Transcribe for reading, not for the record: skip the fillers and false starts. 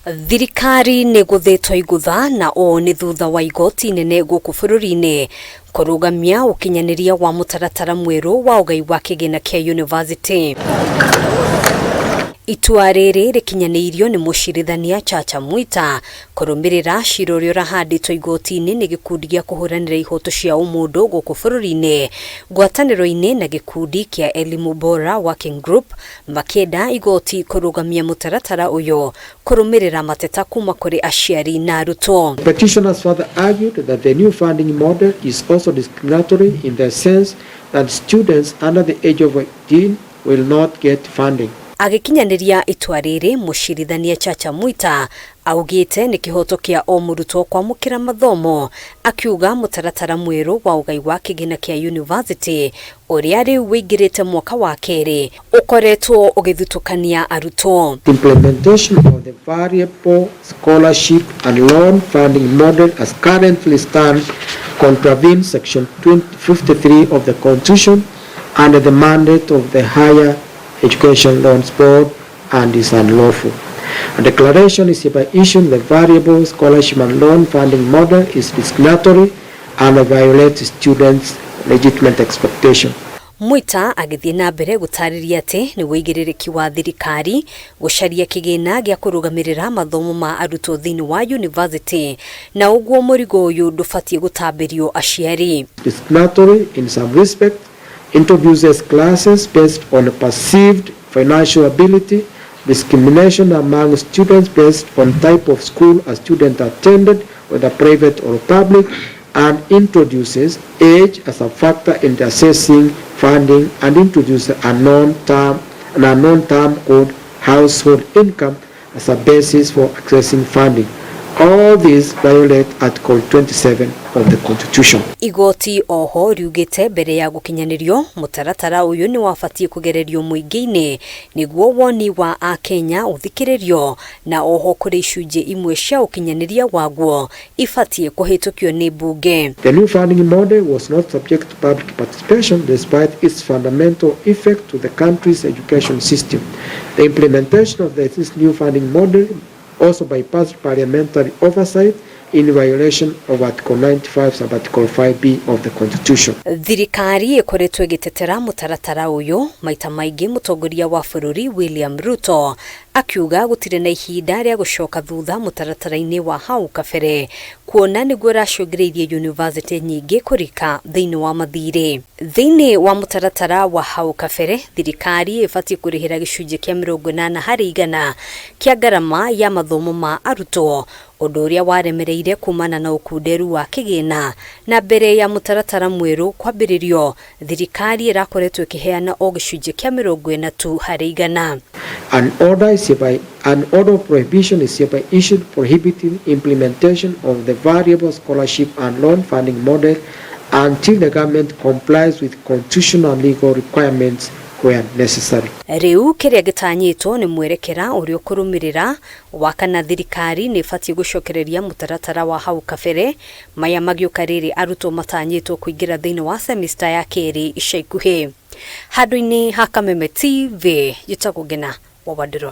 Thirikari nĩ ĩgũthĩtwo igũtha na ũũ nĩ thutha wa igoti inene gũkũ bũrũri-inĩ kũrũgamia ũkinyanĩria wa mũtaratara mwerũ wa ũgai wa kĩgĩna kĩa yunivasĩtĩ. Itua rĩrĩ rĩkinyanĩirio nĩ mũcirithania Chacha Mwita kũrũmĩrĩra cira ũrĩa ũrahandĩtwo igoti-inĩ nĩ gĩkundi gĩa kũhũranĩra ihoto cia ũmũndũ gũkũ bũrũri-inĩ ngwatanĩro-inĩ na gĩkundi kĩa Elimu Bora Working Group makĩenda igoti kũrũgamia mũtaratara ũyũ kũrũmĩrĩra mateta kuma kũrĩ aciari na arutwo. Petitioners further argued that the new funding model is also discriminatory in the sense that students under the age of 18 will not get funding. Agĩkinyanĩria itua rĩrĩ, mũcirithania Chacha Mwita augĩte nĩ kĩhoto kĩa o mũrutwo kwamũkĩra mathomo, akiuga mũtaratara mwerũ wa ũgai wa kĩgĩna kĩa yunivasĩtĩ ũrĩa rĩu wĩingĩrĩte mwaka wa kerĩ ũkoretwo ũgĩthutũkania arutwo. Implementation of the variable scholarship and loan funding model as currently stands contravenes Section 53 of the Constitution and the mandate of the Higher Education Loans Board and is unlawful. A declaration is hereby issued the variable scholarship and loan funding model is discriminatory and violates students' legitimate expectation. Mwita agĩthiĩ na mbere gũtarĩria atĩ nĩ wĩigĩrĩrĩki wa thirikari gũcaria kĩgĩna gĩa kũrũgamĩrĩra mathomo ma arutwo thĩinĩ wa yunivasĩtĩ na ũguo mũrigo ũyũ ndũbatiĩ gũtambĩrio aciari. Discriminatory in some respect, introduces classes based on perceived financial ability, discrimination among students based on type of school a student attended, whether private or public, and introduces age as a factor in assessing funding and introduces an unknown term called household income as a basis for accessing funding. All these violate Article 27 of the Constitution. Igoti oho riugĩte mbere ya gũkinyanĩrio mũtaratara ũyũ nĩ wabatiĩ kũgererio mũingĩ-inĩ nĩguo woni wa akenya ũthikĩrĩrio na oho kũrĩ icunjĩ imwe cia ũkinyanĩria waguo ibatiĩ kũhĩtũkio nĩ mbunge. The new funding model was not subject to public participation despite its fundamental effect to the country's education system. The implementation of this new funding model also bypassed parliamentary oversight in violation of Article 95 sub-Article 5B of the Constitution. Thirikari ĩkoretwo ĩgĩtetera mũtaratara ũyũ maita maingĩ, mũtongoria wa bũrũri William Ruto akiuga gũtirĩ na ihinda rĩa gũcoka thutha mũtaratara-inĩ wa hau kabere kuona nĩguo ũracũngĩrĩirie yunivasĩtĩ nyingĩ kũrika thĩinĩ wa mathirĩ. Thĩinĩ wa mũtaratara wa hau kabere, thirikari ĩbatiĩ kũrĩhĩra gĩcunjĩ kĩa 80% kĩa ngarama ya mathomo ma arutwo, ũndũ ũrĩa waremereire kumana na ũkunderu wa kĩgĩna, na mbere ya mũtaratara mwerũ kwambĩrĩrio thirikari ĩrakoretwo ĩkĩheana o gĩcunjĩ kĩa 40 tu harĩ igana. An order of prohibition is hereby issued prohibiting implementation of the variable scholarship and loan funding model until the government complies with constitutional and legal requirements where necessary. Rĩu kĩrĩa gĩtanyĩtwo nĩ mwerekera ũrĩa ũkũrũmĩrĩra wa kana thirikari nĩ ĩbatiĩ gũcokereria mũtaratara wa hau kabere, maya magĩũka rĩrĩ arutwo matanyĩtwo kũingĩra thĩinĩ wa semester ya kerĩ ica ikuhĩ. Handũ-inĩ ha Kameme TV, njĩtagwo Ngena wa Wandĩro.